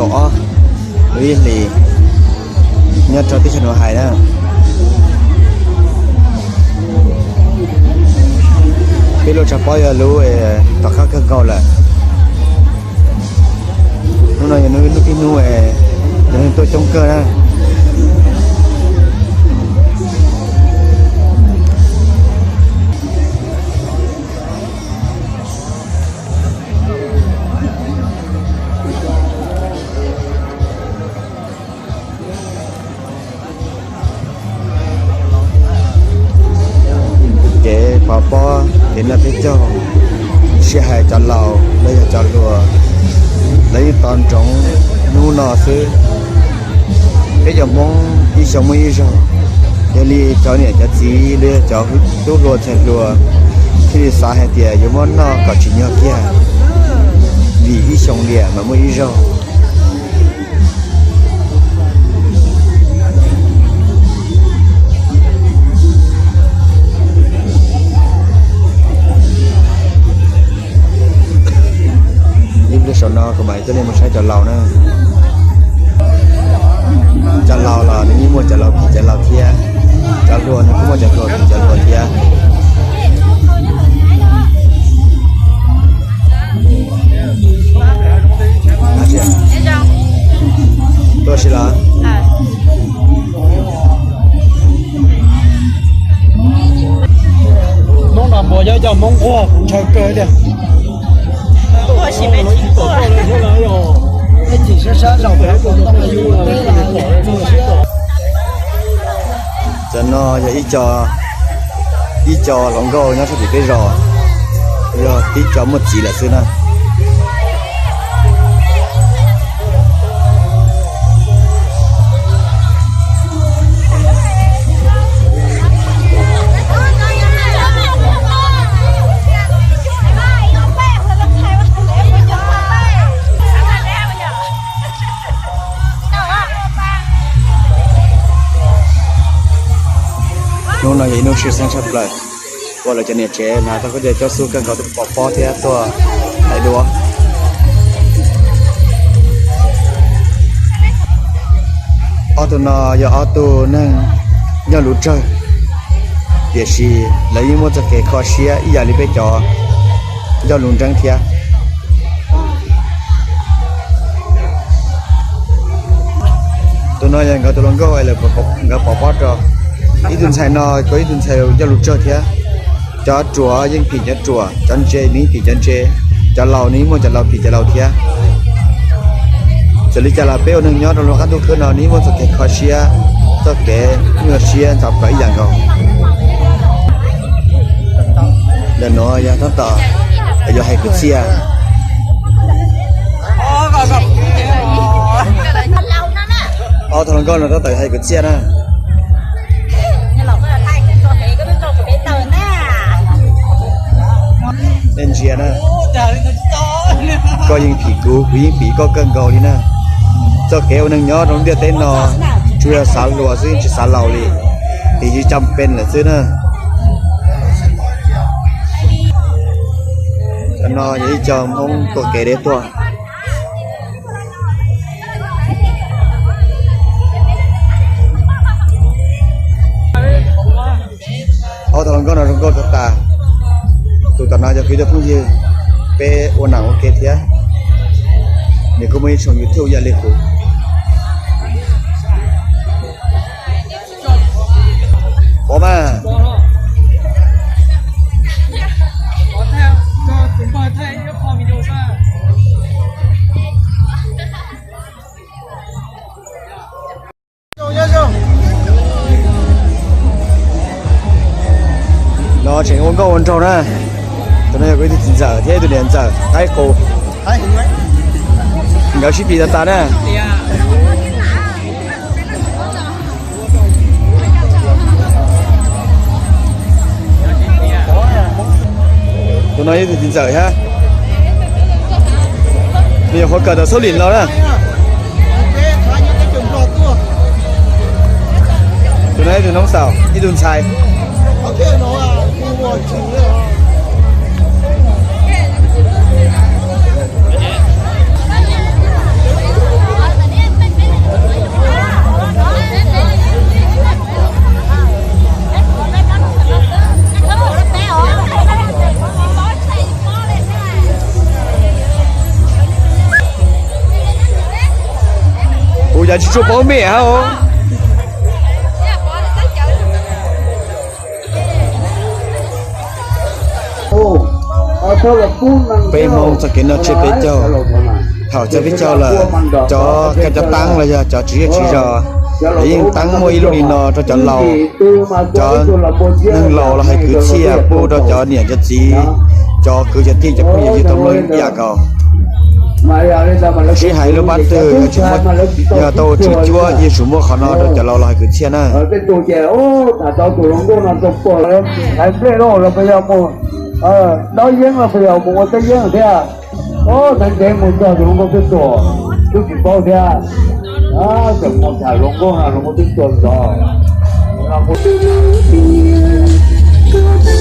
Kaum ob lub ib hlis nyob rau teb chaws Nuam Hais na. Peb lub tshav pob yog lub tom qab kawg nkaus lawm. Hnub no yog ib hnub cov neeg tuaj coob kawg na. Kev pov pob kev noj peb caug, sij hawm cov laus los yog cov hluas, lawv yeej tos ntsoov hnub no xwb. Peb cov Hmoob ib xyoo muaj ib zaug, yog li cov niam cov txiv los yog cov tub hluas ntxhais hluas thiaj li xav hais tias yuav muab noj kom tsim nyog kiag, vim ib xyoo liam mas muaj ib zaug. Ib pliag saum no kuv mam coj nej mus saib cov laus na. Cov laus los nws yeej muaj cov laus phim cov laus thiab, cov hluas nws kuj muaj cov hluas phim cov hluas thiab. Tuaj si los. Hmoob no npuas cov cov Hmoob quaj kuv ntshaw kawg tiag. Cov no yog ib co hluas nkauj nyob sab tim peb zos, yog tib co muaj txiv lawm xwb na. Hnub no yog ib hnub tshwj xeeb tshaj plaws, ua lawv cov niam tsev hnav tau khaub ncaws cob xub kawg nkaus tuaj pov pob thiab tuaj hais dua. Ob tug no yog ob tug neeg ncauj lus tsawg, tiam sis lawv yeej muaj txoj kev kho siab ib yam li peb cov ncauj lus nreeb thiab. Tus no yog nkawd tus hluas nkauj es nkawd pov pob rau. Ib tug ntxhais no kuj ib tug ntxhais ncauj lus tsawg thiab. Cov ruam yeej phim cov ruam, cov ntse nws yeej phim cov ntse, cov laus nws yeej muaj cov laus phim cov laus thiab. Txawm li cas los peb ua neeg nyob rau lub qab ntuj khwb no nws yeej muaj txoj kev kho siab, txoj kev nyuaj siab ntxhov plawv ib yam nkaus. Ntawm nuav yog tab tom yuav hais kwv txhiaj. Ob tug hluas nkauj no tab tom yuav hais kwv txhiaj na. Nej ntsia na, koj yeej phim kuv, kuv yeej phim koj kawg nkaus li na. Txoj kev ua neeg nyob rau lub ntiaj teb no tsuas yog xav hluas xwb tsis xav laus li, tiam sis cam pes lawm xwb na. Cov no yog ib co Hmoob tuaj kev deb tuaj. Ob tug hluas nkauj no zoo nkauj tag tas. Tus tom no yog kuv ib tug phooj ywg, peb ua nam ua ke thiab. Nws kuj muaj ib tshooj YouTube ib yam li kuv. Pov mas. No tseem ua nkauj ua nraug na. Tus no yog kuv ib tug txiv ntxawm thiab ib tug niam ntxawm qaib qus. Nkawd sib phim tas tas na. Tus no yog ib tug txiv ntxawm thiab. Nws nyuam qhuav kawm tau xauj lim los na. Tus no yog ib tug noob xaus, ib tug ntxhais. Tus no yog ib tug txiv ntxawm thiab. Cas tsis tshua paub mej hab. Peb Hmoob txoj kev noj tsiab peb caug, thaum cov peb caug lawm, cov kag cov taab los yog cov tsis zej tsis zos, lawv yeej taab muaj ib lub li no rau cov laus. Cov neeg laus los hais kwv txhiaj pub rau cov niam cov txiv, cov kwv cov tij cov phooj ywg tau mloog ib yam nkaus. Sib hais lub pab twg yog tsis muaj, yog tau tswv cuab ces yuav tsum muaj qhov no rau cov laus los hais kwv txhiaj na. Hais nplej los los puas yog mus dob yeeb los puas yog mus ua teb yeeb thiab. Ov, txheeb txheeb mus txog tus hluas nkauj twb tuag, twb tsis paub thiab. Tseem mus tham hluas nkauj no hluas nkauj twb tuag ntxov.